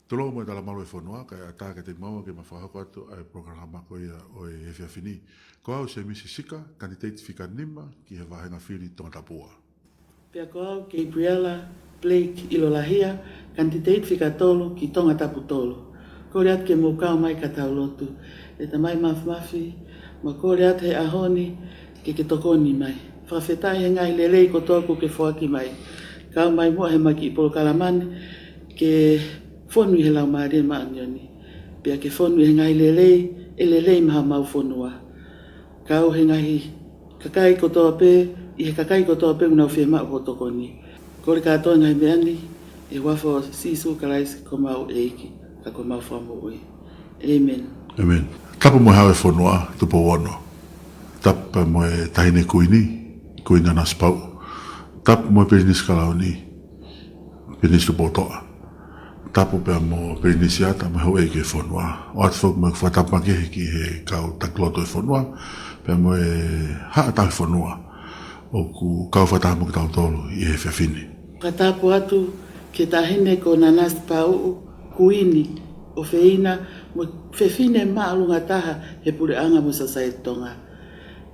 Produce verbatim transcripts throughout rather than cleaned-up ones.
Tulou mo e talamalu e fonua, kae ʻatā kiate kimaua ke ma fakahoko atu ʻa e polokalama ko ia ʻo e efiafi ni. Ko au Semisi Sika, kanititeiti fika nima ki he vāhenga fili Tongatapu ua. Pea ko au Gabriela Blake ʻIlolahia, kanititeiti fika tolu ki Tongatapu tolu. Kole atu ke mou kau mai ka tau lotu. ʻE Tamai Mafimafi, mau kole atu he ʻaho ni ke ke tokoni mai. Fakafetaʻi he ngaahi lelei kotoa kuo ke foaki mai. Kau mai muʻa he ʻemau kiʻi polokalama ni ke fonu ʻi he Laumālie Māʻoniʻoni. Pea ke fonu ʻi he ngaahi lelei, ʻe lelei maʻa homau fonua. Kau he ngaahi kakai kotoa pē, ʻi he kakai kotoa pē ʻoku nau fiemaʻu hoʻo tokoni. Kole kātoa e ngaahi meʻa ni, ʻi he huafa ʻo Sīsū Kalaisi ko homau ʻEiki, ka ko homau Fakamoʻui. ʻĒmeni. ʻĒmeni. Tapu mo e Hau e Fonua, Tupou Ono. Tapu pea mo e Taʻahine Kuini, Kuini Nanasipauʻu. Tapu mo e Pilinisi Kalauni, Pilinisi Tupoutoʻa. Tapu pea mo Pilinisi Ata mo e houʻeiki e fonua. ʻOatu foki mo e fakatapu makehe ki he kau taki lotu e fonua, pea mo e Haʻa Tauhi Fonua ʻoku kau fakataha mo kitautolu ʻi he efiafi ni. Fakatapu atu ki he Taʻahine ko Nanasipauʻu, Kuini ʻofeina mo e fefine māʻolunga taha he puleʻanga mo e sosaieti Tonga.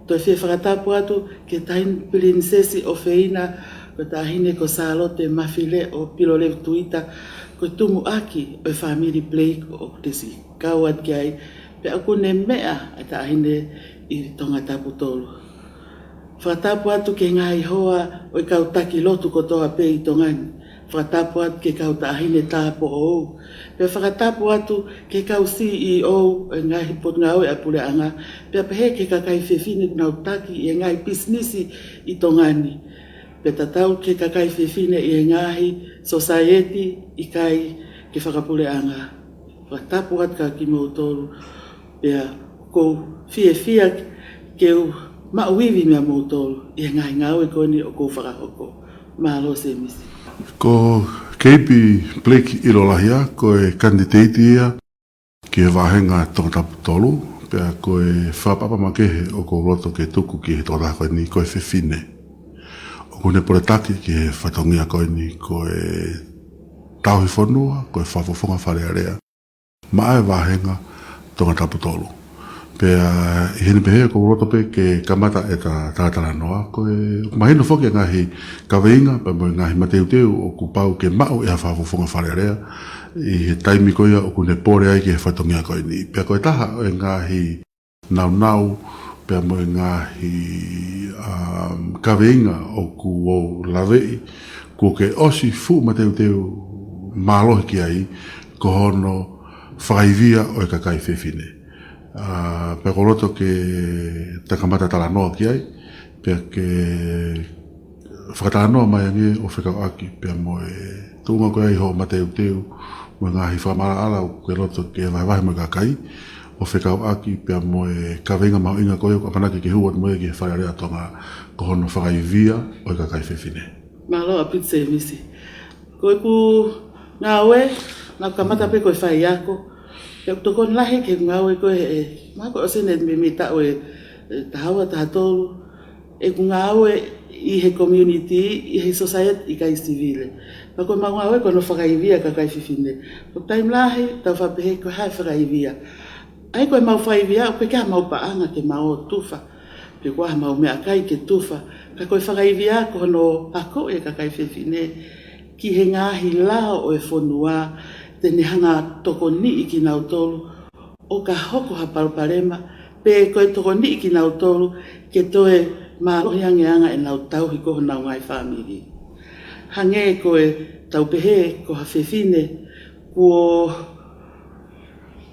Toe fie fakatapu atu ki he Taʻahine Pilinisesi ʻofeina ko e Taʻahine ko Sālote Mafileʻo Pilolevu Tuita, ko e tumuʻaki ʻo e fāmili Blake ʻoku te siʻi kau atu ki ai, pea ʻoku ne meʻa ʻa e Taʻahine ʻi Tongatapu tolu. Fakatapu atu ki he ngaahi hoa ʻo e kau taki lotu kotoa pē ʻi Tonga ni. Fakatapu atu ki he kau taʻahine tāupoʻou. Pea fakatapu atu ki he kau C E O ʻo e ngaahi potungāue ʻa e puleʻanga. Pea pehē ki he kakai fefine ʻoku nau taki ʻi he ngaahi pisinisi ʻi Tonga ni. Pea tatau ki he kakai fefine ʻi he ngaahi sosaieti ʻikai ke fakapuleʻanga. Fakatapu atu kia kimoutolu. Pea ʻoku ou fiefia ke u maʻu ivi meia moutolu ʻi he ngaahi ngāue ko eni ʻoku ou fakahoko. Mālō Semisi. Ko Keipi Blake ʻIlolahia, ko e kanititeiti ia ki he vāhenga Tongatapu tolu, pea ko e fakaʻapaʻapa makehe ʻoku ou loto ke tuku ki he tokotaha ko eni ko e fefine. ʻOku ne pole taki ki he fatongia ko eni ko e tauhi fonua, ko e fakafofonga Fale Alea maʻa e vāhenga Tongatapu tolu. Pea ʻi heʻene pehē ʻoku ou loto pē ke kamata ʻeta talatalanoa, ko e mahino foki e ngaahi kaveinga pea mo e ngaahi mateuteu ʻoku pau ke maʻu ʻe ha fakafofonga Fale Alea ʻi he taimi ko ia ʻoku ne pole ai ki he fatongia ko eni. Pea ko e taha ʻo e ngaahi naunau pea mo e ngaahi, um, kaveinga ʻoku ou laveʻi, kuo ke ʻosi fuʻu mateuteu mālohi ki ai, ko hono fakaivia ʻo e kakai fefine. Uh, pea ʻoku ou loto ke ta kamata talanoa ki ai, pea ke fakatalanoa mai ange ʻo fekauʻaki pea mo e tuʻunga ko ia ʻi hoʻo mateuteu mo e ngaahi fakamaʻalaʻala ʻoku ke loto ke vahevahe mo e kakai, ʻo fekauʻaki pea mo e kaveinga mahuʻinga ko ia ʻoku ʻamanaki ke hū atu mo ia ki he Fale Alea ʻo Tonga, ko hono fakaivia ʻo e kakai fefine. Mālō ʻaupito Semisi. Ko ʻeku ngāue, naʻá ku kamata pē ko e faiako. Pea ʻoku tokoni lahi ki heʻeku ngāue ko ē, ʻe, mahalo ko e ʻosi eni mei, mei he taʻu ʻe, ʻe taha ua, taha tolu, ʻeku ngāue ʻi he community, ʻi he society ʻikai sivile. Pea ko ʻemau ngāue ko hono fakaivia e kakai fefine. Ko e taimi lahi, tau faʻa pehē ko e hā e fakaivia. ʻA ia ko ʻemau fakaivia, ʻoku ʻikai ke ʻi ai haʻamau paʻanga ke mau ō ʻo tufa. Pe ko ha mau meʻakai ke tufa. Ka ko e fakaivia ko hono akoʻi e kakai fefine ki he ngaahi lao ʻo e fonua, te ne hanga ʻo tokoniʻi kinautolu ʻo ka hoko ha palopalema, pe ko e tokoniʻi kinautolu ke toe Mālohi ange ʻenau tauhi ko honau ngaahi fāmili. Hangē ko ʻetau pehē ko ha fefine kuo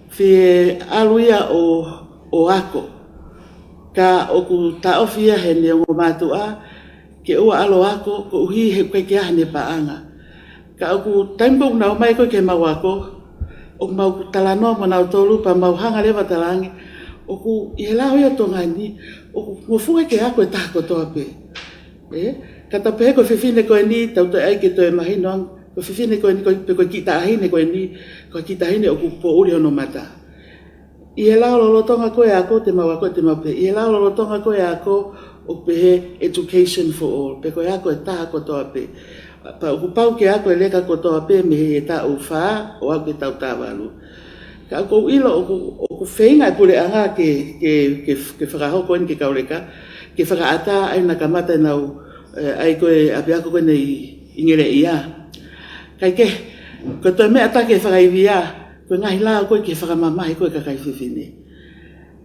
fie ʻalu ia ʻo, ʻo ako. Ka ʻoku taʻofi ia heʻene ongo mātuʻa ke ʻoua ʻalu ʻo ako koeʻuhi he ʻoku ʻikai ke ʻi ai haʻane paʻanga. Ka ʻoku taimi ko ē ʻoku nau ō mai ko ē ke mau ako, ʻoku mau talanoa mo nautolu pea mau hanga leva ʻo talaange, ʻoku ʻi he lao ia ʻo Tonga ni, ʻoku ngofua ke ako e taha kotoa pē. Ē? Ka tau pehē ko e fefine ko eni, tau toe ʻai ke toe mahino ange, ko e fefine ko eni, ko e, pe ko e kiʻi taʻahine ko eni, ko e kiʻi taʻahine ʻoku poʻuli hono mata. ʻI he lao lolotonga ko ē ako, te mau ako, te mau pehē. ʻI he lao lolotonga ko ē ako, ʻoku pehē education for all. Pe ko e ako e taha kotoa pē. Pea ʻoku pau ke ako e leka kotoa pē mei he taʻu fā, ʻo aʻu ki he taʻu taha valu. Ka ʻoku ou ʻilo ʻoku, ʻoku feinga e puleʻanga ke, ke, ke, ke fakahoko eni ke kauleka, ke fakaʻatā ʻa ē naʻa kamata ʻenau, ē, ʻai ko ē ʻapiako ko eni ʻi, ʻi Ngeleʻia. Kae kehe, ko e toe meʻa taki e fakaivia, ko e ngaahi lao ko ē ki he fakamamahi ko ē kakai fefine.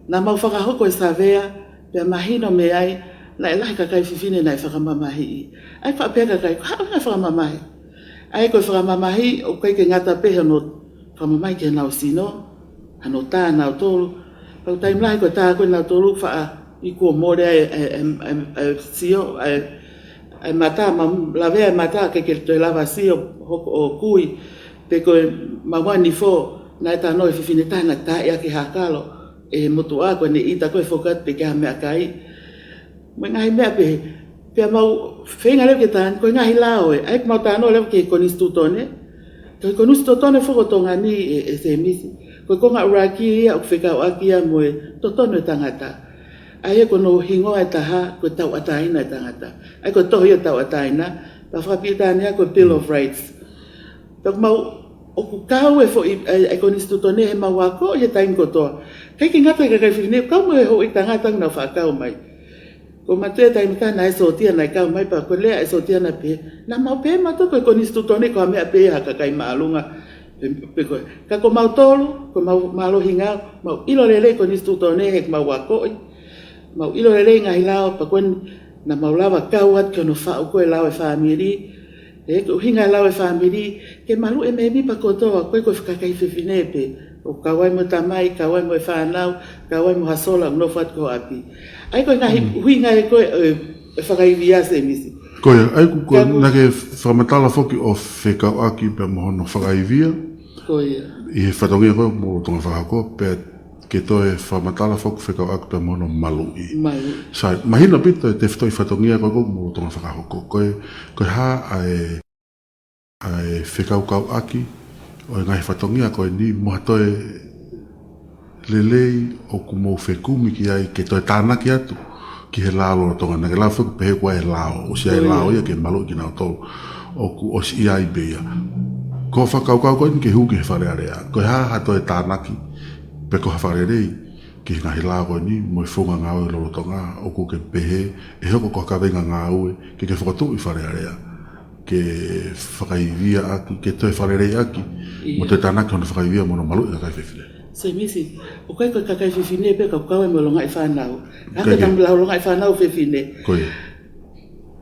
Naʻa mau fakahoko e savea, pea mahino mei ai, naʻe lahi kakai fefine naʻe fakamamahiʻi. ʻAi faʻa pehē kakai, ko e hā e ngaahi fakamamahi? ʻAi ko e fakamamahi, ʻoku ʻikai ke ngata pē hono fakamamahi ki heʻenau sino, hano tā nautolu. Pea ʻoku taimi lahi ko e tā ko ē nautolu faʻa ikuo mole ai, e, e, e, e, sio, e, e mata, ma, lavea e mata ke ke toe lava sio, hoko ʻo kui, pe ko e maumau nifo, naʻe talanoa e fefine taha naʻe taaʻi ʻaki ha kalo, ʻe he motuʻa ko ʻene ʻita ko ē fokat pe ke ha meʻakai. Mo e ngaahi meʻa pehē, pea mau feinga leva ke talanoa, ko e ngaahi lao ē, ʻai ke mau talanoa leva ki he konisitūtone, ko e konisitūtone foki ʻo Tonga ni ē, ē Sēmisi. Ko e konga ʻuluaki ia ʻoku fekauʻaki ia mo e totonu e tangata. ʻA ia ko hono hingoa e taha, ko e tauʻatāina e tangata. ʻA ia ko e tohi ʻo e tauʻatāina, pea fakapilitānia ko e Bill of Rights. Pea ʻoku mau, ʻoku kau e foʻi, e, e konisitūtone heʻemau ako ʻi he taimi kotoa. ʻIkai ke ngata he kakai fefine, kau mo e houʻeiki tangata ʻoku nau faʻa kau mai. Ko e mate taimi ka naʻe sōtia naʻe kau mai pea ko e lea e sōtia naʻe pehē, naʻa mau pehē mautolu ko e konisitūtone ko ha meʻa pē ia ha kakai māʻolunga pe, pe ko ē. Ka ko mautolu, ko mau mālohinga, mau ʻilo lelei konisitūtone he mau akoʻi. Mau ʻilo lelei ngaahi lao, pea ko eni naʻa mau lava kau atu ki hono faʻu ko ē lao e fāmili. Ē, ko e ʻuhinga e lao e fāmili, ke maluʻi e mēmipa kotoa, ʻoku ʻikai ko e kakai fefine pē. ʻOku kau ai mo e tamai, kau ai mo e fānau, kau ai mo ha sola, nofo atu ki ho ʻapi. ʻA ia ko e ngaahi ʻuhinga ē ko ē, ē, e fakaivia Sēmisi. Ko ia, ʻa ia ʻoku, ko e, naʻa ke fakamatala foki ʻo fekauʻaki pea mo hono fakaivia. Ko ia. ʻI he fatongia ko ē ʻoku mou lolotonga fakahoko, pea ke toe fakamatala foki fekauʻaki pea mo hono maluʻi. Maluʻi. Sai, mahino ʻaupito e tefitoʻi fatongia ko ē ʻoku mou lolotonga fakahoko. Ko e, ko e hā ʻa e, ʻa e fekaukauʻaki ʻo e ngaahi fatongia ko eni mo ha toe lelei ʻoku mou fekumi ki ai ke toe tānaki atu ki he lao lolotonga. Naʻa ke lave foki pehē ʻoku ʻi ai e lao, ʻosi ʻi ai e lao ia ke maluʻi kinautolu. ʻOku ʻosi ʻi ai pē ia. Ko e fakakaukau ko eni ke hū ki he Fale Alea. Ko e hā ha toe tānaki pe ko ha fakalelei ki he ngaahi lao ko eni mo e founga ngāue lolotonga ʻoku ke pehē ʻe hoko ko ha kaveinga ngāue ke ke fokotuʻu ʻi Fale Alea. Ke fakaivia ʻaki, ke toe fakaleleiʻaki, mo toe tānaki hono fakaivia mo hono maluʻi e kakai fefine. Sēmisi, ʻoku ʻikai ko e kakai fefine pē ka ʻoku kau ai mo e longaʻi fānau. Ka ʻoku ʻikai ke tamu lau longaʻi fānau fefine. Ko ia.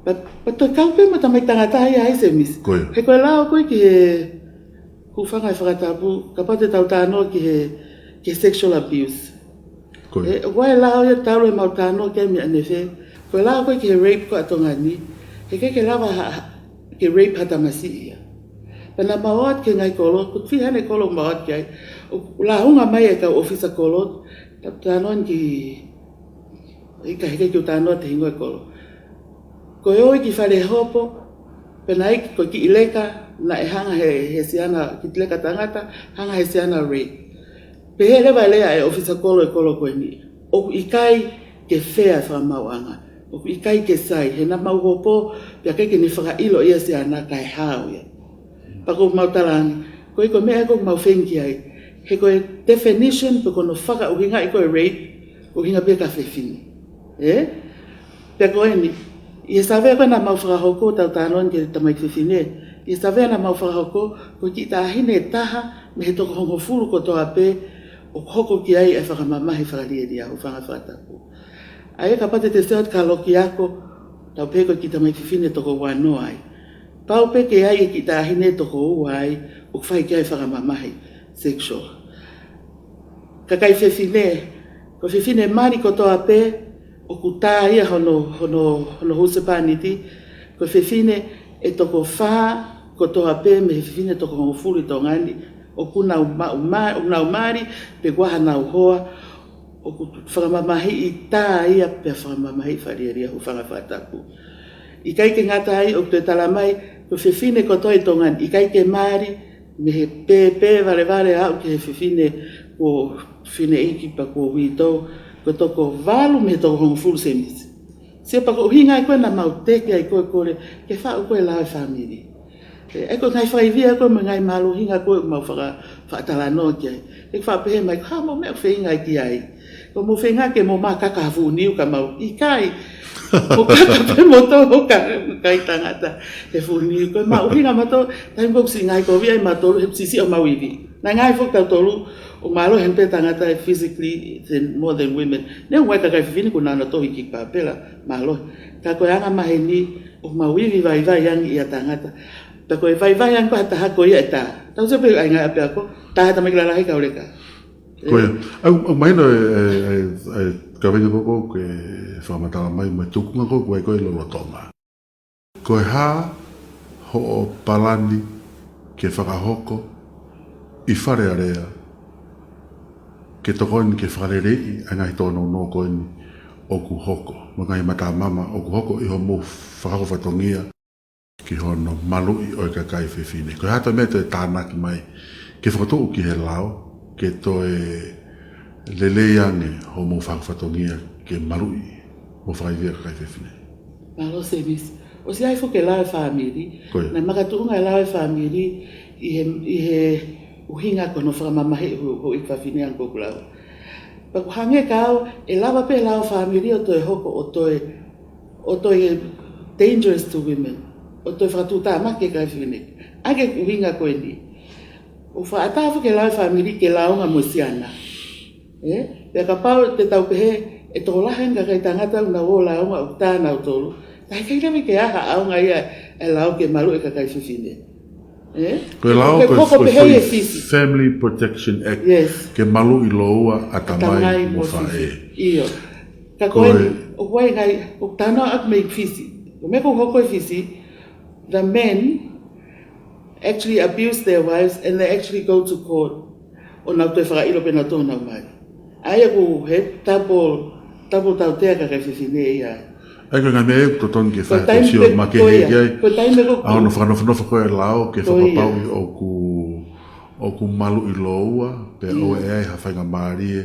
Pea, pea toe kau pē mo e tamaiki tangata ia ai Sēmisi. Ko ia. He ko e lao ko ē ki he hūfanga he fakatapu, kapau te tau talanoa ki he, ki he sexual abuse. Ko ia. Ē, ʻoku ʻi ai e lao ia talu ʻemau talanoa ki ai mei ʻanefē. Ko e lao ko ē ki he rape ko ē ʻa Tonga ni. He ʻikai ke lava ha, ha, ke rape ha tamasiʻi ia. Pea naʻa mau ō atu ki he ngaahi kolo, ko e fiha ʻene kolo mau ō atu ki ai. ʻOku lāunga mai e kau ʻōfisa kolo, ta-, talanoa ki, ʻikai, ʻikai ke u talanoa ki he hingoa e kolo. Ko e ō ki Falehopo, pea naʻe ʻi ai ko e kiʻi leka, naʻe hanga he, he siana, kiʻi leka tangata, hanga he siana rape. Pehē leva e lea e ʻōfisa kolo e kolo ko eni. ʻOku ʻikai ke fea e fakamaauʻanga. ʻOku ʻikai ke sai, he naʻa mau hopo, pea ʻikai ke ne fakaʻilo ia siana kae hao ia. Pea ʻoku mau talaange, ko e ko e meʻa ʻoku mau feinga ki ai. He ko e definition pe ko hono fakaʻuhingaʻi ko ē rape, ʻuhinga pē ki he fefine. Ē? Pea ko eni, ʻi he savea ko ē naʻa mau fakahoko tau talanoa ki he tamaiki fefine. ʻI he savea naʻa mau fakahoko, ko e kiʻi taʻahine ʻe taha, mei he toko hongofulu kotoa pē, ʻoku hoko ki ai e fakamamahi fakalielia, hūfanga he fakatapu. ʻA ia kapau te te sio atu ki he kau loki ako, tau pehē ko e kiʻi tamaiki fefine toko uanoa ai. Pau pē ke ʻi ai e kiʻi taʻahine toko ua ai, ʻoku fai ki ai e fakamamahi sexual. Kakai fefine, ko e fefine mali kotoa pē, ʻoku tā ia hono, hono, hono husepāniti, ko e fefine ʻe toko fā kotoa pē mei he fefine toko hongofulu ʻi Tonga ni, ʻoku nau ma-, ma-, ʻoku nau mali, pe kuo ʻi ai haʻanau hoa, ʻoku fakamamahiʻi tā ia pea fakamamahiʻi fakalielia, hūfanga he fakatapu. ʻIkai ke ngata ai, ʻoku toe tala mai, ko e fefine kotoa ʻi Tonga ni, ʻikai ke mali, mei he pēpē valevale aʻu ki he fefine kuo fineʻeiki pe kuo uitou, ko e toko valu mei he toko hongofulu, Semisi. Sio pē ko e ʻuhinga ia ko ē naʻa mau teke ai koe, kole ke faʻu koe e lao ʻo e fāmili. ʻE, ʻa ia ko e ngaahi fakaivia ko ē mo e ngaahi mālohinga ko ē ʻoku mau faka-, fakatalanoa ki ai. ʻE faʻa pehē mai, ko e hā hoʻomou meʻa ʻoku feinga ki ai? Ko hoʻomou feinga ke mou makaka ha fuʻu niu ka mau? ʻIkai. Mou kaka pē moutolu, ka, kakai tangata, he fuʻu niu. Ko e mahuʻinga mautolu, taimi ko ē ʻoku siʻi ngaahi kovi ai mautolu, he siʻisiʻi homau ivi. Naʻe ngaahi foki tautolu, ʻoku mālohi ange pē tangata ʻi he physically than, more than women. Neongo e kakai fefine ʻoku nau tohi ki he pāpela, mālohi. Ka ko e anga maheni, ʻoku mau ivi vaivai ange ʻia tangata. Pea ko e vaivai ange ko ē ha taha ko ia ʻe tā. Tau sio pē ʻa e ngaahi ʻapiako, tā ha tamaiki lalahi kae ʻoleva. Ko ia. ʻOku, ʻoku mahino e, e, e, e kaveinga ko ē ʻoku ke fakamatala mai, mo e tuʻunga ko ē ʻoku ʻi ai koe ʻi lolotonga. Ko e hā hoʻo palani ke fakahoko ʻi Fale Alea, ke tokoni ke fakaleleiʻi ʻa e ngaahi tōnounou ko eni ʻoku hoko, mo e ngaahi matamama ʻoku hoko ʻi hoʻomou fakahoko fatongia ki hono maluʻi ʻo e kakai fefine. Ko e hā ha meʻa te ke tānaki mai ke fakatuʻu ki he lao, ke toe lelei ange hoʻomou fakahoko fatongia ke maluʻi mo fakaivia e kakai fefine? Mālō, Semisi. ʻOsi ʻi ai foki e lao ʻo e fāmili. Ko ia. Naʻe makatuʻunga e lao ʻo e fāmili ʻi he, ʻi he ʻuhinga ko hono fakamamahiʻi ho-, houʻeiki fafine ange ko ʻeku lau. Pea ʻoku hangē ka au, ʻe lava pē lao ʻo e fāmili ʻo toe hoko, ʻo toe, ʻo toe dangerous to women, ʻo toe fakatuʻutāmaki e kakai fefine. ʻA ia ko e ʻuhinga ko eni. ʻOku fakaʻatā foki e lao ʻo e fāmili ke lāunga mo e siana. ʻE? Pea kapau te tau pehē, ʻe tokolahi ange kakai tangata ʻoku nau ō ʻo lāunga ʻoku tā nautolu, taʻe ʻikai leva ke ʻi ai ha ʻaonga ia e lao ke maluʻi e kakai fefine. ʻE? Ko e lao, ko e, ko e, ko e Fisi. Family Protection Act. Yes. Ke maluʻi lōua ʻatamai mo faʻē. ʻIo. Ka ko e, ʻoku ʻi ai e ngaahi, ʻoku tau ʻamanaki mei Fisi. Ko e meʻa ʻoku hoko ʻi Fisi, the men actually abuse their wives and they actually go to court ʻo nau toe fakaʻilo pē nautolu honau mali. ʻA ia ʻoku he double, double tautea e kakai fefine ia. ʻA ia ko e ngaahi meʻa ʻoku totonu ke fai ha toe sio makehe ki ai. Ko e taimi ko ē ʻa hono fakanofonofo ko ē e lao ke fakapapauʻi ʻoku, ʻoku maluʻi lōua, pea ʻoua ʻe ʻi ai ha faingamālie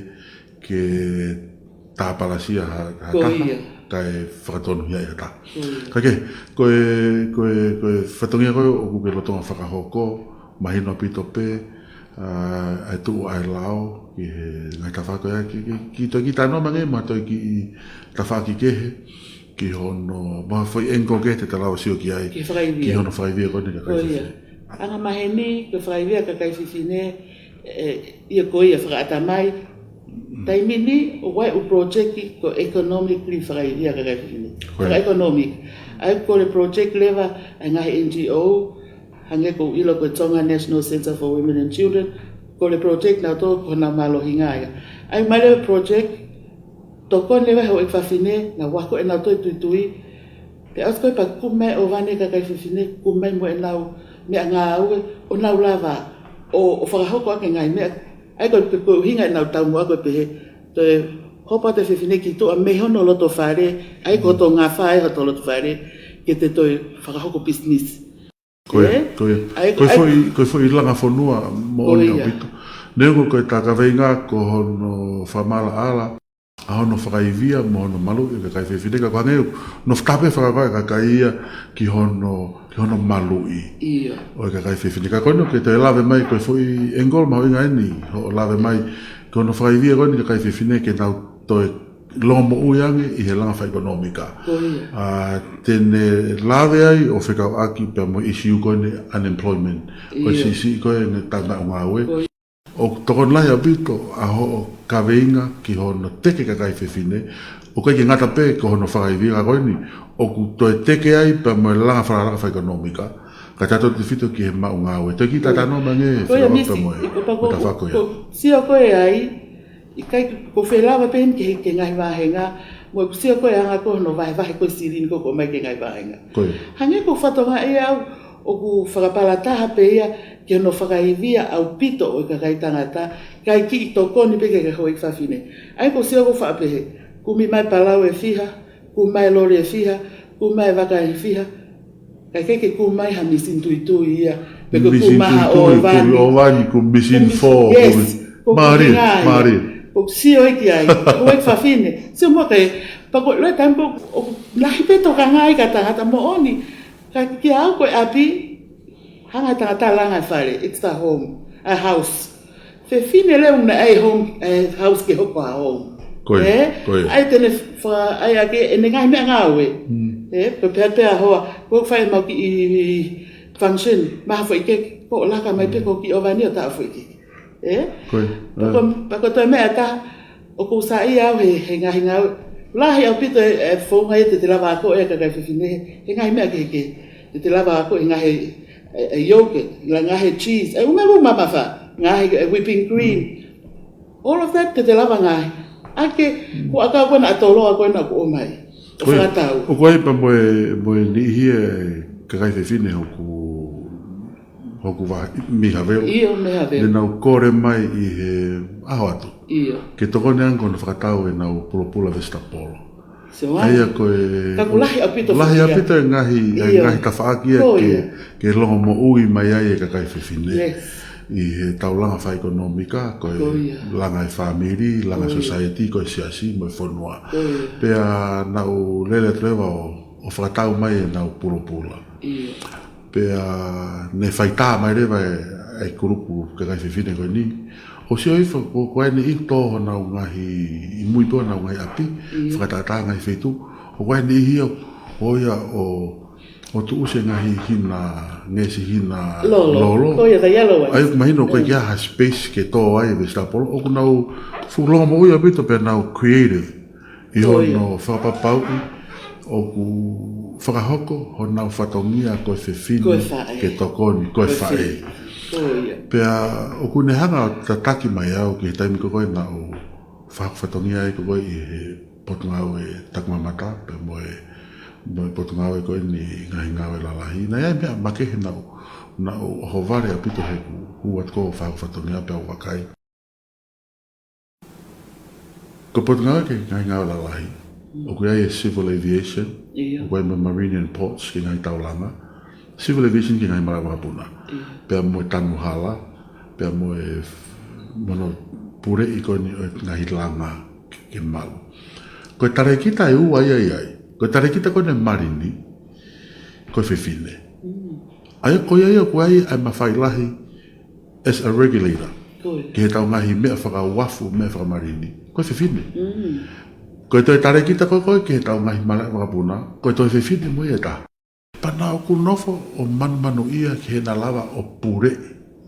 ke tāpalasia ha, ha taha, kae fakatonuhiaʻi ha taha. Ka ke, ko e, ko e, ko e fatongia ko ē ʻoku ke lolotonga fakahoko, mahino ʻaupito pē, ʻa, ʻa e tuʻu ʻa e lao ki he ngaahi tafaʻaki ko ia, ki, ki, ki he toe kiʻi talanoa mai ange mo ha toe kiʻi tafaʻaki kehe, ki hono, mo ha foʻi angle kehe te ta lava ʻo sio ki ai, ki hono fakaivia ko eni e kakai fefine. Anga maheni, ko e fakaivia e kakai fefine, ʻe, ʻio ko ia fakaʻatamai. Taimi ni, ʻoku ʻi ai e project ko e economically fakaivia e kakai fefine. Faka-economic. ʻA ia ko e project leva ʻa e ngaahi N G O, hangē ko e ʻilo ko e Tonga National Centre for Women and Children, ko e project nautolu ko honau mālohinga ia. ʻA ia ʻomai leva e project, tokoni leva he houʻeiki fafine, nau ako ʻenau toe tuitui. Pea ʻosi ko ē pea kumi mai e ʻōvane e kakai fefine, kumi mai mo ʻenau meʻangāue, ʻo nau lava ʻo, ʻo fakahoko ʻaki e ngaahi meʻa. ʻA ia ko e, ko e ʻuhinga ʻenau taumuʻa ko ē pehē, toe hopo atu e fefine ki tuʻa mei hono loto fale, ʻa ia ko hoto ngafa ʻa hoto loto fale, ke te toe fakahoko business. Ko e, ko e, ko e foʻi, ko e foʻi langa fonua moʻoni ʻaupito. Neongo ko e tā kaveinga ko hono fakamaʻalaʻala ʻa hono fakaivia mo hono maluʻi e kakai fefine, ka ko e hangē ʻoku nofo taha pē fakakaukau e kakai ia ki hono, ki hono maluʻi ʻo e kakai fefine. Ka ko eni ʻoku ke toe lave mai ko e foʻi angle mahuʻinga eni, hoʻo lave mai ki hono fakaivia ko eni e kakai fefine ke nau toe longomoʻui ange ʻi he langa fakaʻekonōmika. ʻA, te ne lave ai ʻo fekauʻaki pea mo e ʻisiū ko eni unemployment. Ko e siʻisiʻi ko ē e ngaahi taʻemaʻungāue. ʻOku tokoni lahi ʻaupito ʻa hoʻo kaveinga ki hono teke e kakai fefine, ʻOku ʻikai ke ngata pē ko hono fakaivia ka ko eni, ʻoku toe teke ai pea mo e langa fakalakalaka fakaʻekonōmika, kae tautefito ki he maʻu ngāue. Toe kiʻi talanoa mai ange, Ko ia, fekauʻaki Misi, pea mo e, ko e pako, mo e tafaʻaki ko ia. Ko sio ko ē ai, ʻikai ke, ko felava pē eni ki he, ki he ngaahi vāhenga, mo e sio ko ē anga ko hono vahevahe ko ē silini ko ē ʻoku ʻomai ki he ngaahi vāhenga. Ko ia. Hangē ko e fatongia ia ʻoku fakapalataha pē ia ki hono fakaivia ʻaupito ʻo e kakai tangata, kae kiʻi tokoni pē ki he kakai houʻeiki fafine. ʻA ia ko sio ko e faʻa pehē, kumi mai palau ʻe fiha, kumi mai loli ʻe fiha, kumi mai vaka ʻe fiha. Kae ʻikai ke kumi mai ha misini tuitui ia, pe ko e Misini kumi mai ha tuitui, ʻōvani. Kumi ʻōvani, kumi misini Kumi, fō, yes. Kumi Ko e mālie, kumi ngā ia. Mālie. Ko e sio ʻi ai, ko e fafine. Sio mo ke, pea ko e loi taimi ko, ʻoku lahi pē tokanga ia ki he tangata moʻoni. Ka kiate au ko e ʻapi, hanga tangata langa e fale, it's the home, a house. Fefine leva naʻe ʻai home, e house ke hoko ʻa home. Ko ia, ʻĒ? Ko ia. ʻAi te ne fa-, ʻai ake ʻene ngaahi meʻangāue. Hmm. ʻĒ, ko e pea pea hoa, ko e fai mau kiʻi function, maha foʻi keke, ko e laka mai pē ko e kiʻi ʻōvani ʻo taʻo foʻi keke. ʻĒ? Ko ia. Pea ko, pea ko e toe meʻa ʻe taha, ʻoku ou saiʻia au he, he ngaahi ngāue. Lahi ʻaupito e, e founga ia te te lava ako e kakai fefine, he ngaahi meʻa kehekehe. Te te lava ako e ngaahi, e, e yogurt, la ngaahi cheese, e ʻū meʻa ʻoku mamafa, ngaahi, e whipping cream. All of that te te lava ngaahi. ʻAke, ko e ʻakau ko ena ʻa toloa ko ena ʻoku ʻomai. ʻO Ko ia, fakatau. ʻoku ʻi ai pea mo e, mo e niʻihi e kakai fefine hoku, hoku vā, mei Havelu. ʻIo, mei Havelu. Ne nau kole mai ʻi he ʻaho atu. ʻIo. Ke tokoni ange ko hono fakatau ʻenau pulopula vesitapolo. So, ʻA ia ko e, ka ʻoku lahi ʻaupito lahi fefine. ʻaupito e ngaahi, e ʻIo. ngaahi tafaʻaki ia Ko ke, ia. ke longomoʻui mai ai e kakai fefine. Yes. ʻI he taulanga fakaʻekonōmika, ko e Ko ia. langa e fāmili, langa Ko ia. society, ko e siasi, mo e fonua. Ko ia. Pea naʻa ku lele atu leva ʻo, ʻo fakatau mai ʻenau pulopula. ʻIo. Pea ne faitā mai leva e, e kulupu kakai fefine ko eni. ʻO sio hifo, ko, ko e niʻihi ʻoku tō honau ngaahi, ʻi mui pē honau ngaahi ʻapi, ʻIo. fakatātā ngaahi feituʻu. ʻOku ʻi ai e niʻihi ʻoku, ʻoku ʻi ai ʻo, ʻo tuʻusi e ngaahi hina, ngeʻesi hina Lolo. lolo. Ko ia, the yellow ones. ʻA ia ʻoku mahino ʻoku ʻikai Mm. ke ʻi ai ha space ke tō ai e vesitapolo. ʻOku nau fuʻu longomoʻui ʻaupito pea nau creative. ʻI Ko ia. hono fakapapauʻi ʻoku fakahoko honau fatongia ko e fefine Ko e faʻē. ke tokoni, ko e Ko e faʻē. fefine. Ko ia. Pea ʻoku ne hanga ʻo tataki mai au ki he taimi ko ē naʻa ku faʻa fatongia ai ko ē ʻi he Potungāue Takimamata, pea mo e, mo e Potungāue ko eni Ngaahi Ngāue Lalahi. Naʻe ʻi ai e meʻa makehe naʻa ku, naʻa ku ʻohovale ʻaupito heʻeku hū atu ko ē ʻo faʻa fatongia pea u vakai. Ko e Potungāue ki he Ngaahi Ngāue Lalahi. ʻOku ʻi ai e civil aviation, ʻIo. ʻoku ʻi ai mo e marine and ports ki he ngaahi taulanga. Civil aviation ki he ngaahi malaʻe vakapuna. ʻIo. Pea mo e tanu hala, pea mo e f-, mo hono puleʻi ko eni ʻo e ngaahi langa ke, ke maʻu. Ko e talēkita ʻe ua ia ʻi ai. Ko e talēkita ko eni e malini, ko e fefine. Mm. ʻA ia ko ia ia ʻoku ʻi ai ʻa e mafai lahi as a regulator. Ko ia. Ki heʻetau ngaahi meʻa fakauafu, meʻa fakamalini. Ko e fefine. Mm. Ko e toe talēkita ko ē ko ē ki heʻetau ngaahi malaʻe vakapuna, ko e toe fefine mo ia ʻe taha. Pea naʻa ku nofo ʻo manumanuʻia ki heʻena lava ʻo puleʻi.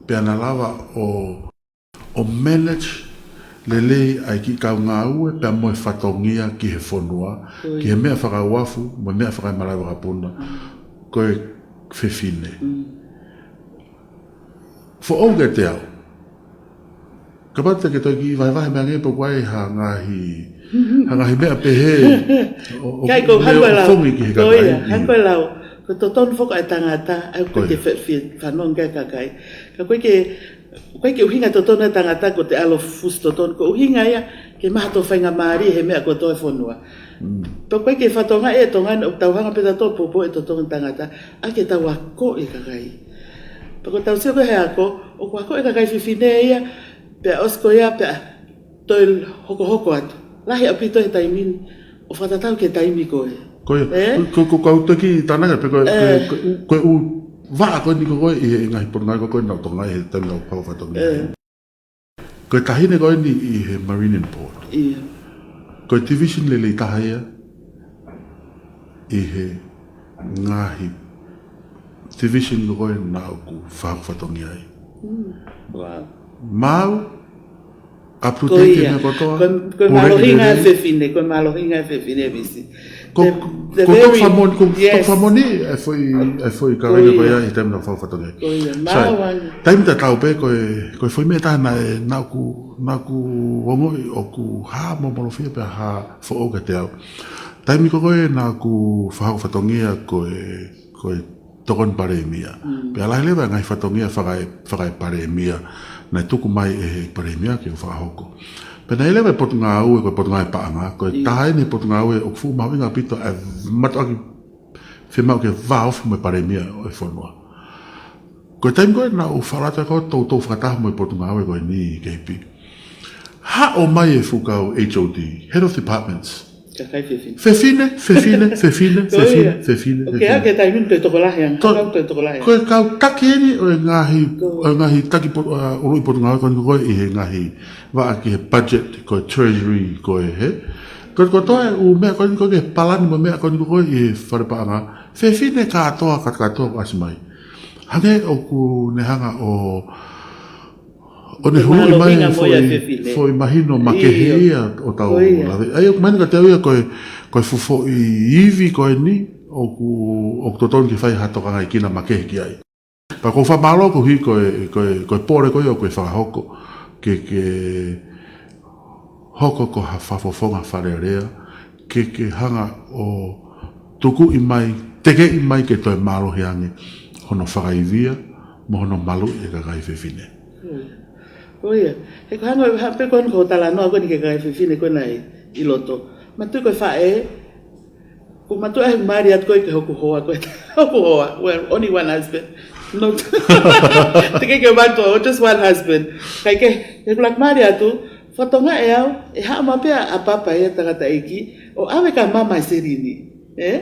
Pea na lava ʻo, ʻo manage lelei ʻa e kiʻi kau ngāue, pea mo e fatongia ki he fonua, Ko ia. ki he meʻa fakauafu, mo e meʻa fakaemalaʻe vakapuna. Mm. Ko e fefine. Mm. Foʻou kiate au. Kapau te ke toe kiʻi vahevahe mai ange pe ʻoku ʻi ai ha ngaahi, ha ngaahi meʻa pehē. ʻO, ʻo, Kai ko meʻa hangē ʻoku lau. fongi ki he Ko kakai. ia, hangē lau. Ko e totonu foki ʻa e tangata, ʻa ia ʻoku Ko ia. ke fe-, fe-, fanongo ki ai e kakai. Ka ʻoku ʻikai ke, ʻoku ʻikai ke ʻuhinga e totonu ʻa e tangata ko ʻete ʻalu ʻo fusi totonu, ko e ʻuhinga ia ke maʻu hato faingamālie he meʻa kotoa ʻo e fonua. Mm. Pea ʻoku ʻikai ke fatongia ʻi Tonga ni, ʻoku tau hanga pē tautolu ʻo poupouʻi e totongi tangata, ʻai ke tau akoʻi e kakai. Pea ko ʻetau sio ko ē he ako, ʻoku akoʻi e kakai fefine ia, pea ʻosi ko ia, pea toe hokohoko atu. Lahi ʻaupito he taimi ni, ʻo fakatatau ki he taimi ko ē. Ko ia, ʻĒ? ko, ko, ko au toki tānaki, pe ko, ko, ʻĒ. ko, ko e ʻū vaʻa ko eni ko ē, ʻi he ngaahi Potungāue ko ē naʻa ku tokangaʻi he taimi naʻa ku faʻa fatongia. ʻĒ. Ko e taʻahine ko eni ʻi he Marine and Port. ʻIo. Ko e division lelei taha ia ʻi he ngaahi division ko ē naʻa ku faʻa fatongia ai. Mm, wow. Maʻu Up to date e meʻa kotoa. Ko e mālohinga e fefine, ko e mālohinga e fefine, Misi. Ko e toki fakamoʻoni, ko e toki fakamoʻoni e foʻi, e foʻi kaveinga ko ia ʻi he taimi naʻa ku fakafatongia. Ko ia, mālō ange. Taimi tatau pē ko e, ko e foʻi meʻa taha naʻe, naʻa ku, naʻa ku ongoʻi ʻoku hā mo molofia pea hā foʻou kiate au. Taimi ko ē naʻa ku fakahoko fatongia ko e, ko e tokoni palēmia. Pea lahi leva e ngaahi fatongia faka-, fakaepalēmia naʻe tuku mai ʻe he palēmia ke u fakahoko. Pea naʻe leva e potungāue, ko e potungāue paʻanga, ko e taha eni e potungāue ʻoku fuʻu mahuʻinga ʻaupito ʻa e mātuʻaki fiemaʻu ke vāofi mo e palēmia ʻo e fonua. Ko e taimi ko ē naʻa ku fakalata ko e toutou fakataha mo e potungāue ko eni, K P. Haʻu mai e fuʻu kau H O D, Head of Departments. Kakai fefine. Fefine, fefine, fefine, fefine, fefine. Ko e taimi ni ko e tokolahi ange, ko e kau taki eni ʻo e ngaahi, ʻo e ngaahi taki po-, ʻa, ʻuluʻi potungāue ko eni ko ē ʻi he ngaahi vaʻa ki he budget, ko e treasury, ko e hē. Ko e kotoa e ʻū meʻa ko eni ko ē ki he palani mo e meʻa ko eni ko ē ʻi he fale paʻanga. Fefine kātoa, kātoa, kātoa ʻoku ʻasi mai. Hangē ʻoku ne hanga ʻo ʻo ne huluʻi mai e foʻi mahino makehe ia ʻo tau lave. ʻA ia ʻoku mahino kiate au ia ko e, ko e fuʻu foʻi ivi ko eni ʻoku, ʻoku totonu ke fai ha tokangaʻi kina makehe ki ai. Pea ʻoku ou fakamālō koeʻuhi ko e, ko e, ko e pole ko ia ʻoku ke fakahoko ke, ke hoko ko ha fakafofonga Fale Alea, ke, ke hanga ʻo tukuʻi mai, tekeʻi mai ke toe mālohi ange hono fakaivia mo hono maluʻi e kakai fefine. Ko ia. He ko e hanga ʻo hape ko eni ko e talanoa ko eni ki he kakai fefine ko ena ʻi loto. Mātuʻa ko e faʻē, ko mātuʻa he mali atu ko ē ki hoku hoa ko ē. Hoku hoa. Well, only one husband. No. Teʻeki ke mātuʻa, just one husband. Kae kehe, he ʻeku laku mali atu, fatongia ʻe au, ʻe haʻu mai pē ʻa papa ʻa e tangataʻeiki, ʻo ʻave kia mama e silini. Ē?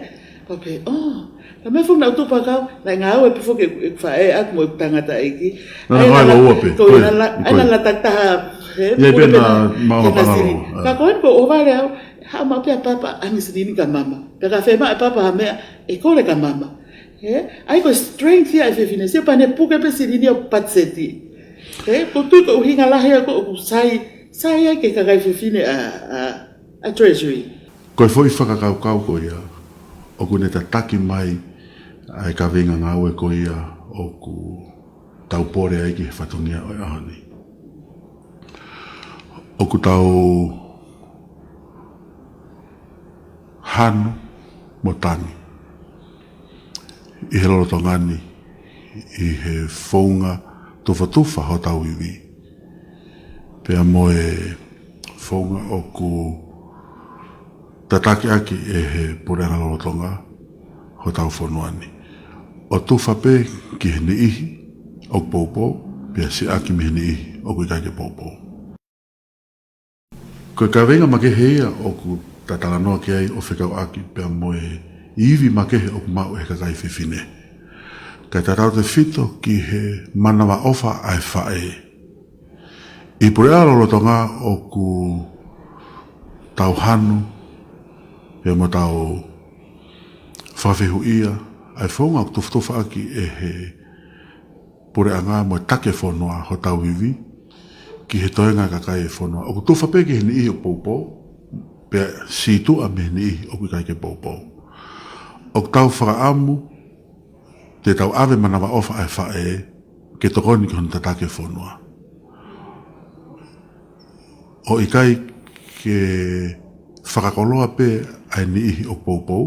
Pea pehē, oh, ka meʻa fuʻu naʻa ku tupu ʻa kau, naʻe ngāue pē foki ʻeku faʻē ʻaku mo ʻeku tangataʻeiki. Naʻa na ngāue lōua pē. Ko e, ʻa e na la-, ʻa e na latakitaha, ē, ʻi ai pē na maʻu pē ʻa e silini. Ka ko eni ko e ʻohovale au, haʻu mai pē ʻa papa ʻo ʻave e silini kia mama. Pea ka fiemaʻu ʻe papa ha meʻa, ʻe kole kia mama. Ē? ʻA ia ko e strength ia e fefine, sio pea ne puke pē silini ʻo patiseti. Ē? Ko e tui ko e ʻuhinga lahi ia ko ē ʻoku sai, sai ai ki he kakai fefine ʻa, ʻa, ʻa e treasury. Ko e foʻi fakakaukau ko ia, ʻoku ne tataki mai ʻa e kaveinga ngāue ko ia ʻoku tau pole ai ki he fatongia ʻo e ʻaho ni. ʻOku tau hanu mo tangi ʻi he lolotonga ni, ʻi he founga tufatufa hotau ivi. Pea mo e founga ʻoku tataki ʻaki ʻe he puleʻanga lolotonga hotau fonua ni. ʻO tufa pē ki he niʻihi ʻoku poupou, pea siʻaki mei he niʻihi ʻoku ʻikai ke poupou. Ko e kaveinga makehe ia ʻoku ta talanoa ki ai ʻo fekauʻaki pea mo e ivi makehe ʻoku maʻu ʻe he kakai fefine. Kae tautautefito ki he manavaʻofa ʻa e faʻē. ʻI he puleʻanga lolotonga ʻoku tau hanu, pea mo tau fakafehuʻia, ʻa e founga ʻoku tufatufa ʻaki ʻe he puleʻanga mo e taki e fonua hotau ivi, ki he toenga e kakai e fonua. ʻOku tufa pē ki he niʻihi ʻoku poupou, pea sītuʻa mei he niʻihi ʻoku ʻikai ke poupou. ʻOku tau fakaʻamu, te tau ʻave manavaʻofa ʻa e faʻē, ke tokoni ki hono tataki e fonua. ʻO ʻikai ke fakakoloa pē ʻa e niʻihi ʻoku poupou,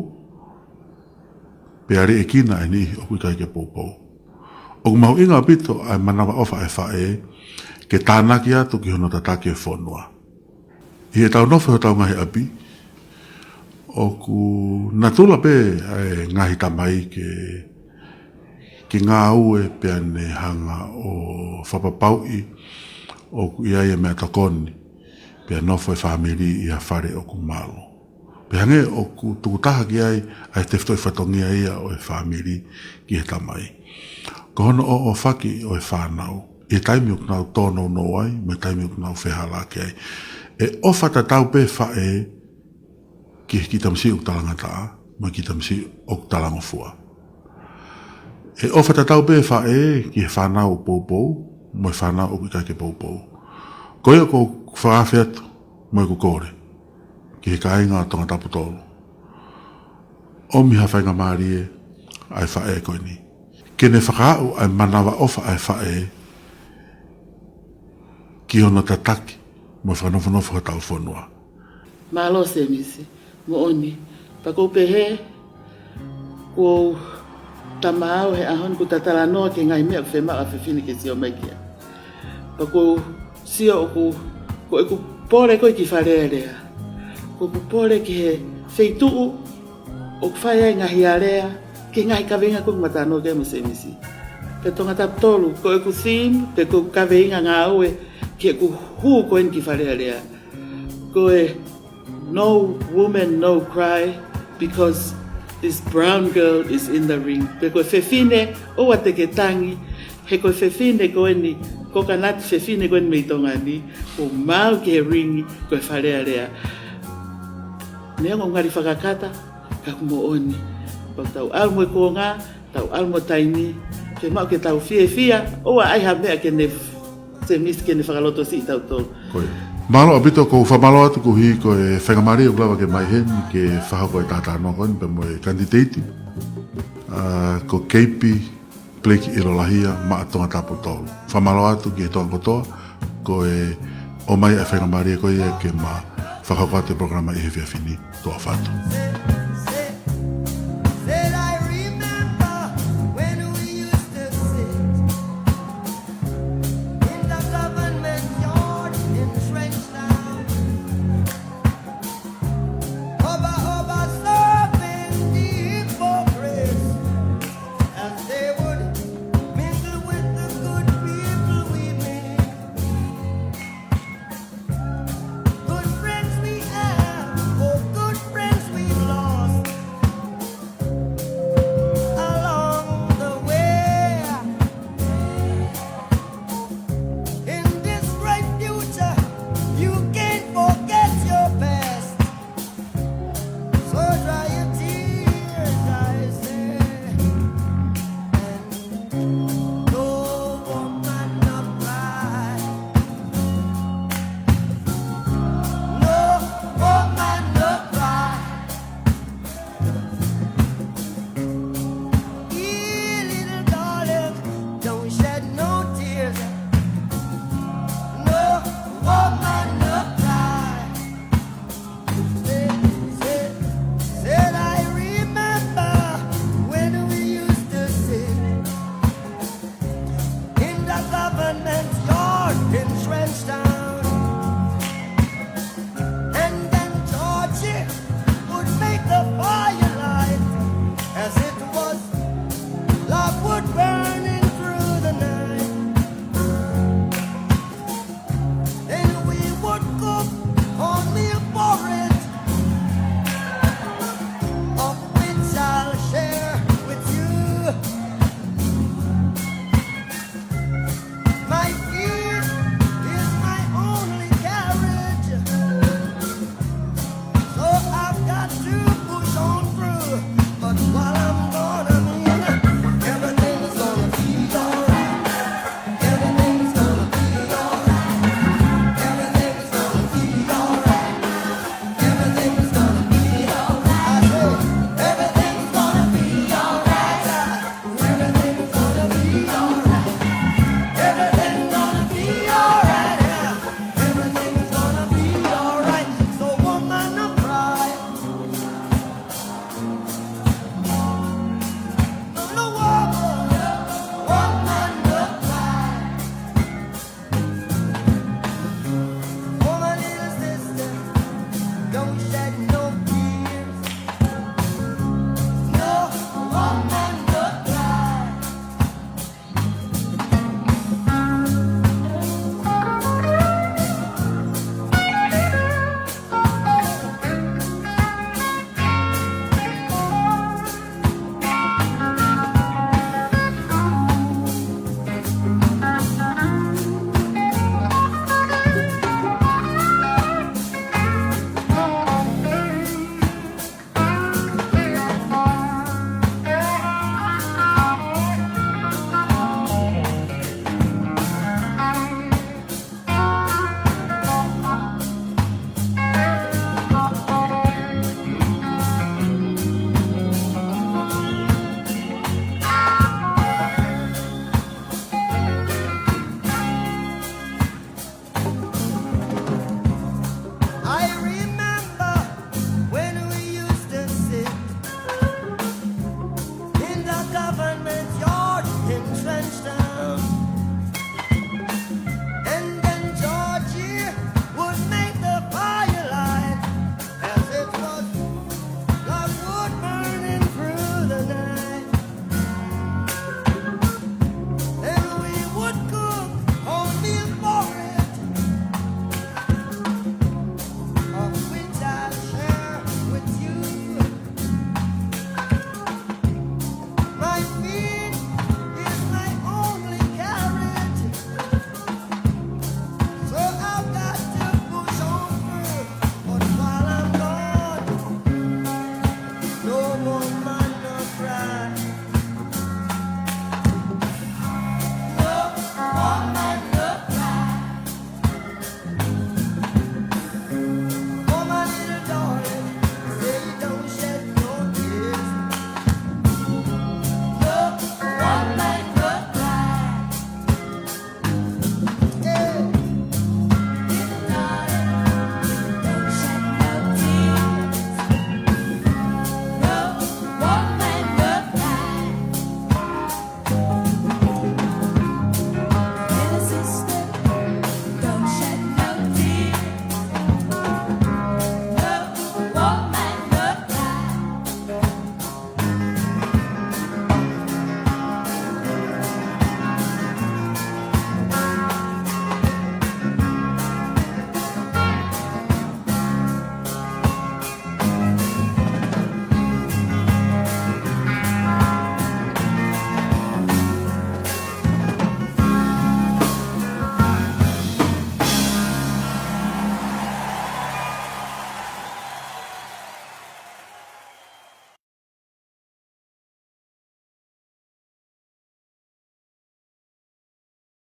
pea liʻekina ʻa e niʻihi ʻoku ʻikai ke poupou. ʻOku mahuʻinga ʻaupito ʻa e manavaʻofa ʻa e faʻē, ke tānaki atu ki hono tataki e fonua. ʻI heʻetau nofo ʻi hotau ngaahi ʻapi, ʻoku natula pē ʻa e ngaahi tamai ke, ke ngāue pea ne hanga ʻo fakapapauʻi ʻoku ʻi ai e meʻatokoni, pea nofo e fāmili ʻi ha fale ʻoku malu. Pea hangē ʻoku tukutaha ki ai ʻa e tefitoʻi fatongia ia ʻo e fāmili ki he tamai. Ko hono ʻōʻōfaki ʻo e fānau ʻi he taimi ʻoku nau tōnounou ai, mo e taimi ʻoku nau fehālaaki ai. ʻE ʻofa tatau pē faʻē ki he kiʻi tamasiʻi ʻoku talangataʻa, mo e kiʻi tamasiʻi ʻoku talangofua. ʻE ʻofa tatau pē faʻē ki he fānau ʻoku poupou, mo e fānau ʻoku ʻikai ke poupou. Ko ia ʻoku Fakaafe atu mo ʻeku kole ki he kāinga ʻo Tongatapu tolu. ʻOmi ha faingamālie ʻa e faʻē ko eni ke ne fakaaʻu ʻa e manavaʻofa ʻa e faʻē ki hono tataki mo fakanofonofo hotau fonua. Mālō Semisi, moʻoni. Pea ʻoku ou pehē, ʻoku ou tama au he ʻaho ni ʻoku ou talanoa ki he ngaahi meʻa ʻoku fiemaʻu ʻa e fefine ke sio mai ki ai. Pea ʻoku ou sio ʻoku, ko ʻeku pole ko ē ki Fale Alea, ko ʻeku pole ki he feituʻu ʻoku fai ai e ngaahi alea, ki he ngaahi kaveinga ko ē ʻoku ma talanoa ki ai mo Semisi. Pea Tongatapu tolu, ko ʻeku theme, pe ko ʻeku kaveinga ngāue ki heʻeku hū ko eni ki Fale Alea, ko e No woman, no cry, because this brown girl is in the ring. Pe ko e fefine ʻoua te ke tangi, he ko e fefine ko eni, kokonati fefine ko eni mei Tonga ni, ʻoku maau ki he ring, ko e Fale Alea. Neongo ʻoku ngali fakakata, ka ʻoku moʻoni. Pea tau ʻalu mo e kuonga, tau ʻalu mo e taimi, ke maʻu ke tau fiefia, ʻoua ʻe ʻai ha meʻa ke ne, Semisi, ke ne fakalotosiʻi tautolu. Ko ia. Mālō ʻaupito, ʻoku ou fakamālō atu koeʻuhi ko e faingamālie ʻoku lava ke mai heni ke fakahoko e talanoa ko eni pea mo e kanititeiti, ʻa, ko Keipi Blake ʻIlolahia maʻa Tongatapu tolu. Fakamālō atu ki he Tonga kotoa, ko e ʻomai ʻa e faingamālie ko ia ke ma fakahoko atu e polokalama ʻi he efiafi ni. Tuʻa ʻofa atu.